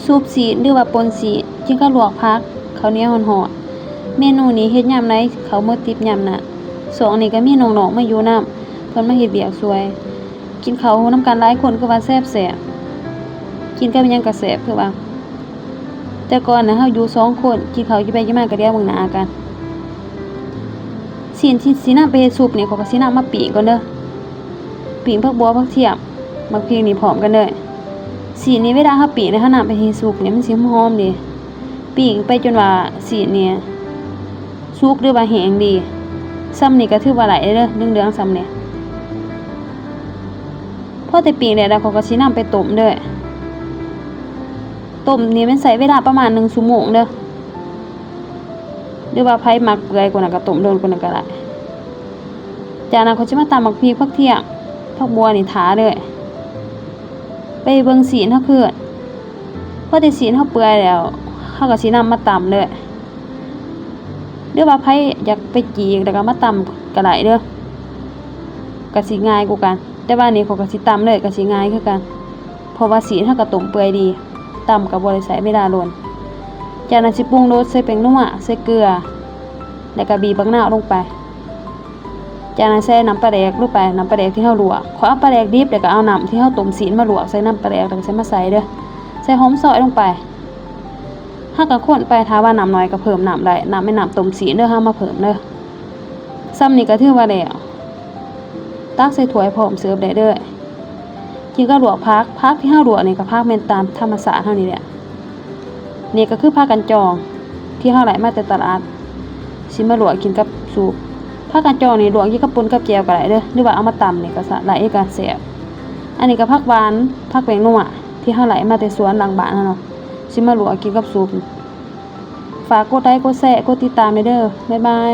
ຊຸບຊີ້ນ ຫຼືວ່າປົ່ນຊີ້ນ ກິນກັບລວກຜັກ ເຂົ້າໜຽວຮ້ອນໆ. ເມນູນີ້ເຮັດຍາມໃດ ເຂົ້າໝົດຕິບຍາມນັ້ນ. ຊ່ວງນີ້ກໍມີນ້ອງໆມາຢູ່ນຳ ເພິ່ນມາເຮັດວຽກຊ່ວຍ. ກິນເຂົ້ານຳກັນຫຼາຍຄົນຄືວ່າແຊບໆ ກິນກັບຫຍັງກໍແຊບຄືວ່າ. ແຕ່ກ່ອນນະ ເຮົາຢູ່ສອງຄົນ ກິນເຂົ້າກິນໄປກິນມາກໍດຽວເບິ່ງໜ້າກັນ. ຊີ້ນທີ່ຊິນຳໄປເຮັດຊຸບນີ້ ຂ້ອຍກໍຊິນຳມາປີ້ງກ່ອນເດີ. ປີ້ງຜັກບົ່ວ ຜັກທຽມ ໝາກພິກນີ້ພ້ອມກັນເລີຍ. ຊີ້ນນີ້ເວລາເຮົາປີ້ງແລ້ວ ເຮົານຳໄປເຮັດຊຸບນີ້ ມັນຊິຫອມໆເດ້. ປີ້ງໄປຈົນວ່າຊີ້ນນີ້ສຸກ ຫຼືວ່າແຫ້ງດີ. ຊ່ຳນີ້ກໍຖືວ່າໄດ້ເດີ ເຫຼືອງໆຊ່ຳນີ້. ພໍແຕ່ປີ້ງໄດ້ແລ້ວ ຂ້ອຍກໍຊິນຳໄປຕົ້ມເດີ. ຕົ້ມນີ້ແມ່ນໃຊ້ເວລາປະມານໜຶ່ງຊົ່ວໂມງເດີ. ຫຼືວ່າໃຜມັກເປື່ອຍກວ່ານັ້ນກໍຕົ້ມດົນກວ່ານັ້ນກໍໄດ້. ຈາກນັ້ນຂ້ອຍຈະມາຕຳໝາກພິກ ຜັກທຽມ ຜັກບົ່ວນີ້ຖ້າເລີຍ. ໄປເບິ່ງຊີ້ນເຮົາຄືນ. ພໍແຕ່ຊີ້ນເຮົາເປື່ອຍແລ້ວ ເຮົາກໍຊິນຳມາຕຳເລີຍ. ຫຼືວ່າໃຜຢາກໄປຈີກແລ້ວກໍມາຕຳກໍໄດ້ເດີ. ກໍຊິງ່າຍກວ່າກັນ. ແຕ່ວ່ານີ້ຂ້ອຍກໍຊິຕຳເລີຍ ກໍຊິງ່າຍຄືກັນ. ເພາະວ່າຊີ້ນເຮົາກໍຕົ້ມເປື່ອຍດີ ຕຳກໍບໍ່ໄດ້ໃຊ້ເວລາດົນ. ຈາກນັ້ນຊິປຸງລົດ ໃສ່ແປ້ງນົວ ໃສ່ເກືອ ແລ້ວກໍບີບບັກນາວລົງໄປ. ຈາກນັ້ນໃສ່ນ້ຳປາແດກລົງໄປ ນ້ຳປາແດກທີ່ເຮົາລວກ. ຂ້ອຍເອົາປາແດກດິບ ແລ້ວກໍເອົານ້ຳທີ່ເຮົາຕົ້ມຊີ້ນມາລວກໃສ່ນ້ຳປາແດກ ແລ້ວກໍໃສ່ມາໃສ່ເດີ. ໃສ່ຫອມຊອຍລົງໄປ. ເຮົາກໍຄົນໄປ ຖ້າວ່ານ້ຳໜ້ອຍກໍເພີ່ມນ້ຳໄດ້. ນ້ຳແມ່ນນ້ຳຕົ້ມຊີ້ນເດີ ເຮົາມາເພີ່ມເດີ. ຊ່ຳນີ້ກໍຖືວ່າແລ້ວ. ຕັກໃສ່ຖ້ວຍພ້ອມເສີບໄດ້ເດີ. ກິນກັບລວກຜັກ ຜັກທີ່ເຮົາລວກນີ້ກໍຜັກແມ່ນຕາມທຳມະຊາດເຮົານີ້ແຫຼະ. ນີ້ກໍຄືຜັກກັນຈອງທີ່ເຮົາໄດ້ມາແຕ່ຕະຫຼາດ ຊິມາລວກກິນກັບຊຸບ. ຜັກກັນຈອງນີ້ລວກກິນກັບປົ່ນກັບແຈ່ວກໍໄດ້ເດີ ຫຼືວ່າເອົາມາຕຳນີ້ກໍໄດ້ ກໍແຊບ. ອັນນີ້ກໍຜັກຫວານ ຜັກແປ້ງນົວທີ່ເຮົາໄດ້ມາແຕ່ສວນຫຼັງບ້ານເຮົາເນາະ ຊິມາລວກກິນກັບຊຸບ. ຝາກກົດໄລ ກົດແຊ ກົດຕິດຕາມແດ່ເດີ. ບາຍບາຍ.